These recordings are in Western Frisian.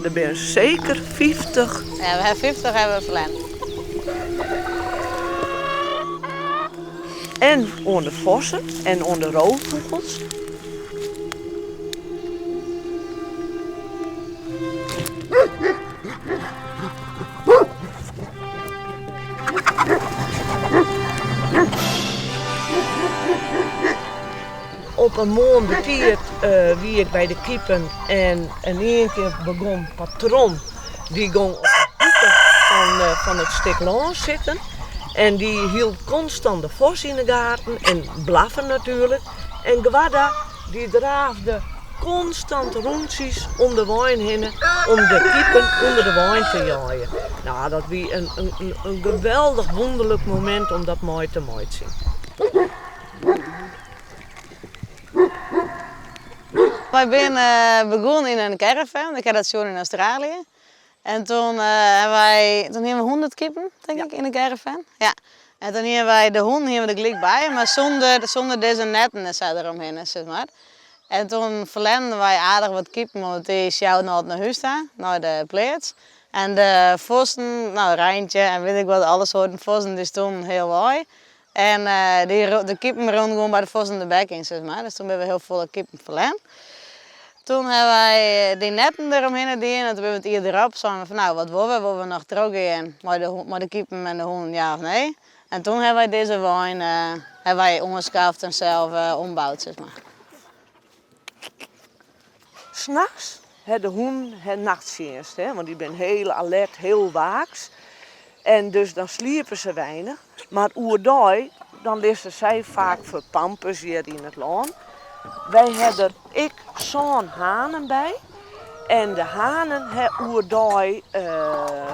Der binne seker 50. Ja, we ha 50 hawwe we ferlern. En oan de fossen en oan de roofûgels. Op in moarn betiid wie ik by de kipen en in ien kear begûn Patron, dy gong op de hoeke fan it stik lân sitten en dy hield konstant de fos yn de gaten en blaffen natuerlik. En Gwarda dy draafde konstant rûntsjes om de wein hinne om de kipen ûnder de wein te jeien. No, dat wie in geweldich wûnderlik momint om dat mei te meitsjen. Wy binne begûn yn in caravan, ik ha dat sjoen yn Australië. En toen hawwe wy, toen hiene we 100 kippen, tink ik, yn de caravan. Ja. En toen hiene wy de hûnen hiene we der gelyk by, mar sûnder, sûnder dizze netten en sa deromhinne, sis mar. En toen ferlernen wy aardich wat kippen, want dy sjouden altyd nei hûs ta, nei de pleats. En de fossen, no Reintje en wit ik wat, alle soarten fossen, dy stoenen healwei. En de kippen rûnen gewoan by de fossen de bek yn, sis mar. Dus toen binne we hiel folle kippen ferlern. Toen hawwe wy dy netten deromhinne dien en toen binne we it jier derop sein we fan no, wat wolle we? Wolle we noch trochgean mei de mei de kippen en de hûnen, ja of nee? En toen hawwe wy dizze wein hawwe wy oanskaft en sels omboud, sis mar. Nachts ha de hûnen ha nachttsjinst, want dy binne hiel alert, hiel waaks. En dus dan sliepe se weinich. Mar oerdei dan lizze sy faak foar pampus hjir yn it lân. Wy ha der ek sân hanen by. En de hanen ha oerdei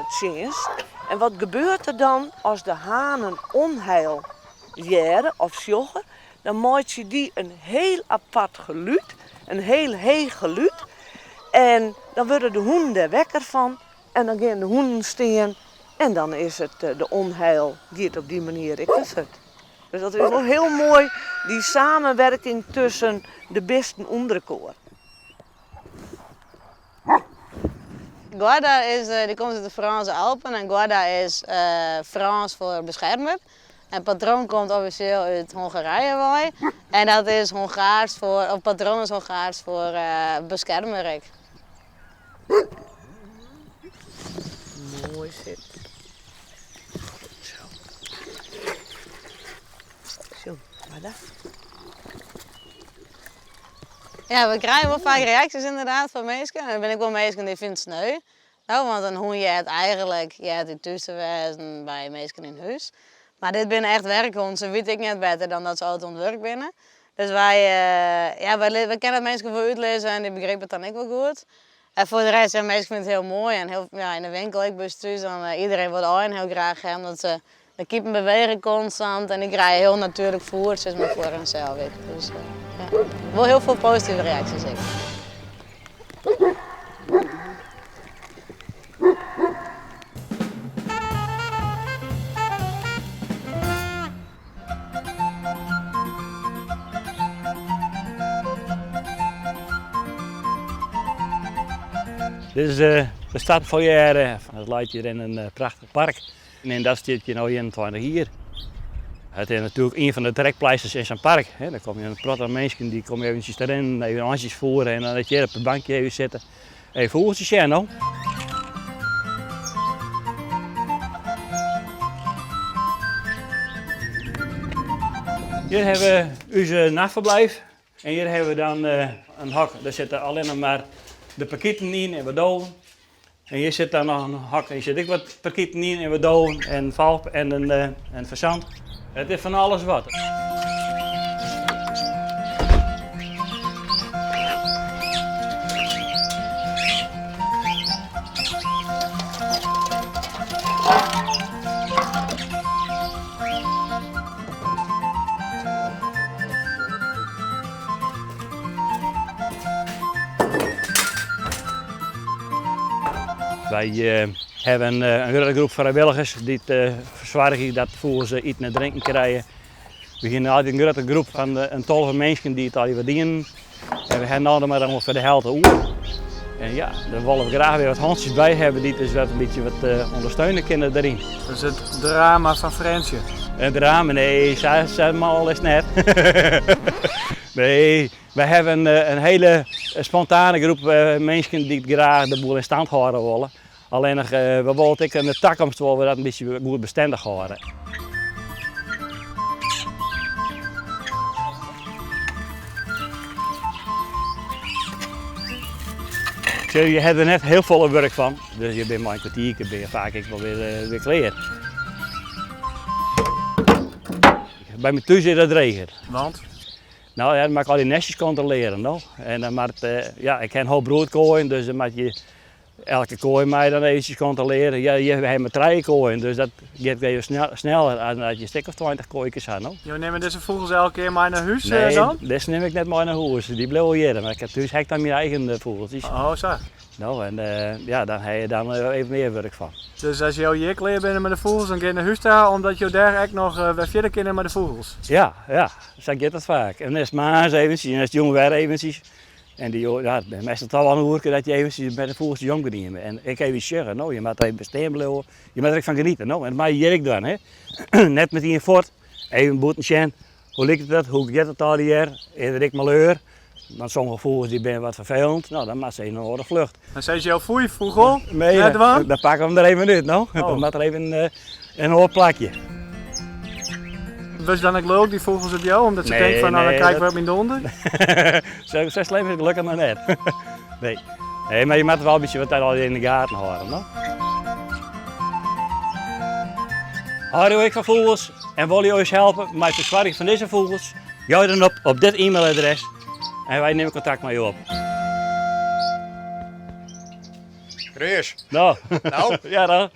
tsjinst. En wat gebeurt der dan as de hanen ûnheil hearre of sjogge? Dan meitsje dy in hiel apart gelúd, in hiel heech gelúd. En dan wurde de hûnen dêr wekker fan en dan gean de hûnen stean en dan is it de ûnheil giet op dy manier ek wer fuort. Dus dat is wol hiel moai, dy samenwerking tusken de bisten ûnder elkoar. Guarda is, dy komt út de Frânske Alpen en Guarda is Frânsk foar beskermer. En patroon komt offisjeel út Hongarije wei en dat is Hongaarsk foar, of patroon is Hongaarsk foar beskermer ek. Moai sit. Zo. Zo, Guarda. Ja, we krije wol faak reaksjes ynderdaad fan minsken. En der binne ek wol minsken dy fine it sneu. No, want in hûn heart eigenlik heart dy thús te wêzen by minsken yn hûs. Mar dit binne echt werkhûnen, se witte ek net better dan dat se altyd oan it wurk binne. Dus wy, ja, wy kinne dat minsken wol útlizze en dy begripe it dan ek wol goed. En foar de rest, ja, minsken fine it hiel moai en hiel, ja, yn de winkel ek by ús thús, dan iedereen wol de einen hiel graach ha, omdat se de kippen bewege konstant en dy krije hiel natuerlik foer sis mar foar harsels ek. Dus ja, wol hiel folle positive reaksjes ek. Dit is de stadfoljêre. It leit hjir yn in prachtich park. En dat stiet hjir no 21 jier. It is natuerlik ien fan de trekpleisters yn sa'n park. Dêr komme in protte minsken dy komme eventsjes te rinnen, even eintsjes foere en dan is hjir op it bankje even sitte. Even fûgeltsjes sjen no. Hjir hawwe we ús nachtferbliuw. En hjir hawwe we dan in hok, dêr sitte allinnich mar de parkiten yn en wat dowen. En hjir sit dan noch in hok en hjir sit ek wat parkiten yn en wat dowen en in valk en in, in fazant. It is fan alles wat. Wy hawwe in grutte groep frijwilligers dy't fersoargje dat fûgels iten en drinken krije. We hiene altyd in grutte groep fan in 12 minsken dy't it allegear dienen. En we hawwe no noch mar ûngefear de helte oer. En ja, dêr wolle we graach wer wat hantsjes by hawwe dy't ús wat in bytsje wat ûndersteune kinne deryn. Dat is it drama fan Frjentsjer. In drama? Nee, sa, sa mal is it net. Nee, wy hawwe in, in hiele spontane groep minsken dy't graach de boel yn stand hâlde wolle. Allinnich, we wolle it ek yn de takomst wolle we dat in bytsje goed bestendich hâlde. Sjoch, je hawwe der net hiel folle wurk fan, dus je binne mei in kwartierke binne je faak ek wol wer, wer klear. By my thús is dat dreger. Want? No ja, dan moat ik al dy nestjes kontrolearje, no. En dan moat, ja, ik ha in hoop broedkoaien, dus dan moat je Elke koai mei dan eventsjes kontrolearje. Ja, hjir ha we mar trije koaien, dus dat giet even sneller as dat je in stik of 20 koaikes ha, no. Jo nimme dizze fûgels elke kear mei nei hûs Nee, dan? dizze nim ik net mei nei hûs. Dy bliuwe hjir. Mar ik ha thús ha ik dan myn eigen fûgeltsjes. Oh, sa. No, en ja, dan ha je dan even mear wurk fan. Dus as jo hjir klear binne mei de fûgels, dan gean jo nei hûs ta, omdat jo dêr ek noch wer fierder kinne mei de fûgels? Ja, ja, sa giet dat faak. En dan is it moarns eventsjes en dan is it jûn wer eventsjes. En dy, ja, it is meastal toch wol in oerke dat je eventsjes met de fûgeltsjes omgean. En ek even sjogge, no, je moatte even bestean bliuwe. Je moatte der ek fan geniete, no. En dat moatte je hjir ek dwaan, hè. Net metien fuort, even bûten sjen, hoe liket dat, hoe giet it allegear, is der ek maleur? Want sommige fûgels dy binne wat ferfelend, no, dan moat se even in oare flucht. Dan sizze jo foei fûgel, Nee, net dwaan? Dan pakke we him der even út, no. Oh. Dan moat der even in oar plakje. Wurdst dan ek lulk, dy fûgels op jo, omdat se Nee, tinke fan no dan nee, krij ik dat- wer op myn donder? Sa, sa slim is it gelokkich noch net. Nee. Nee, mar je moatte wol in bytsje wat al yn de gaten hâlde, no. Hâlde jo ek fan fûgels en wolle jo ús helpe mei it fersoargjen fan dizze fûgels? Jou dan op op dit e-mailadres en wy nimme kontakt mei jo op. Chris. No. No? Ja dan.